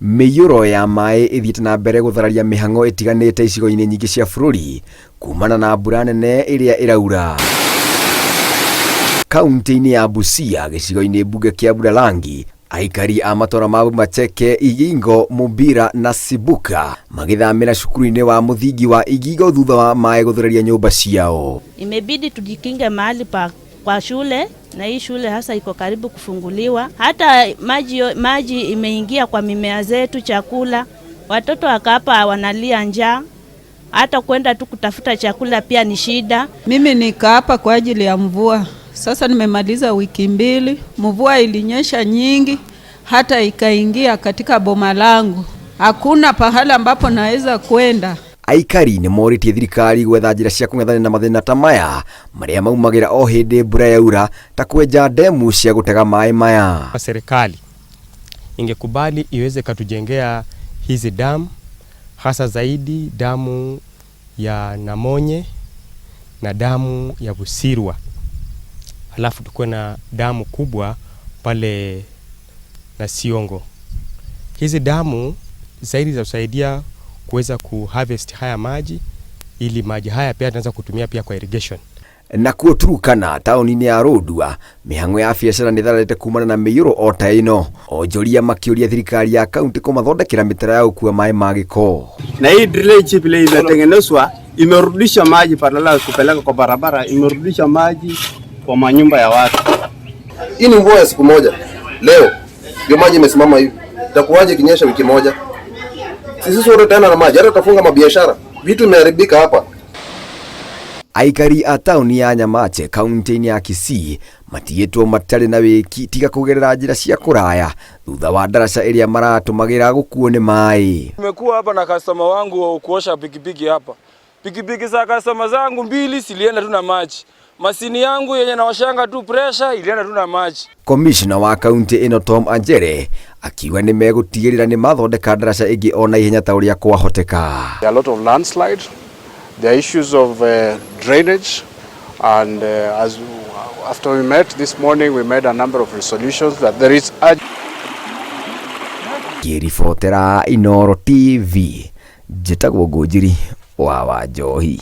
Mĩiyũro ya maĩ ĩthiĩte na mbere gũthararia mĩhang'o ĩtiganĩte icigo-inĩ nyingĩ cia bũrũri kumana na mbura nene ĩrĩa ĩraura. Kaunti-inĩ ya Busia gĩcigo-inĩ mbunge kĩa Budalangi, aikari a matũra ma Bumacheke, Igingo, Mubira na Sibuka magĩthamĩra cukuru-inĩ wa mũthingi wa Igingo thutha wa maĩ gũthereria nyũmba ciao. Imebidi tujikinge mahali pa kwa shule na hii shule hasa iko karibu kufunguliwa. Hata maji, maji imeingia kwa mimea zetu, chakula, watoto wakapa wanalia njaa, hata kwenda tu kutafuta chakula pia ni shida. Mimi nikaapa kwa ajili ya mvua. Sasa nimemaliza wiki mbili, mvua ilinyesha nyingi hata ikaingia katika boma langu. Hakuna pahala ambapo naweza kwenda. Aikari nĩ morĩtie thirikari gwetha njĩra cia kũng'ethanĩra na mathĩna ta maya marĩa maumagĩra o hĩndĩ mbura yaura ta kwenja ndemu cia gũtega maĩ maya. Serikali ingekubali iweze katujengea hizi damu, hasa zaidi damu ya Namonye na damu ya Busirwa, alafu tukuwe na damu kubwa pale na Siongo. Hizi damu zaidi kusaidia kuweza kuharvest haya maji ili maji haya pia tunaweza kutumia pia kwa irrigation. Nakuo Turukana taũni-inĩ ya Lodwar mĩhang'o ya biacara nĩ ĩthararĩte kumana na mĩiyũro o ta ĩno, onjoria makĩũria thirikari ya kaunti kũmathondekera mĩtaro ya gũkua maĩ ma gĩko. Na hii drainage vile imetengenezwa imerudisha maji badala ya kupeleka kwa barabara, imerudisha maji kwa manyumba ya watu. Hii ni mvua ya siku moja leo ndio maji imesimama hivi, itakuwaje ikinyesha wiki moja? Sisi sote tena na maji, hata tutafunga mabiashara, vitu imeharibika hapa. Aikari a taũni ya Nyamache kaunti-inĩ ya Kisii matigĩtwo matarĩ na wĩki tiga kũgerera njĩra cia kũraya thutha wa ndaraca ĩrĩa maratũmagĩra gũkuo nĩ maĩ. Nimekuwa hapa na customer wangu wa kuosha pikipiki hapa. Pikipiki za customer zangu mbili zilienda tu na maji. Mashini yangu yenye naoshanga tu pressure ilienda tu na maji. Komishona wa kaunti ĩno Tom Anjere akiuga nĩ megũtigĩrĩra nĩ mathondeka ndaraca ĩngĩ o na ihenya ta ũrĩa kwahoteka. There are a lot of landslides. There are issues of drainage, and as after we met this morning, we made a number of resolutions that there is Ngĩribotera Inooro TV njĩtagwo Ngũnjiri wa Wanjohi.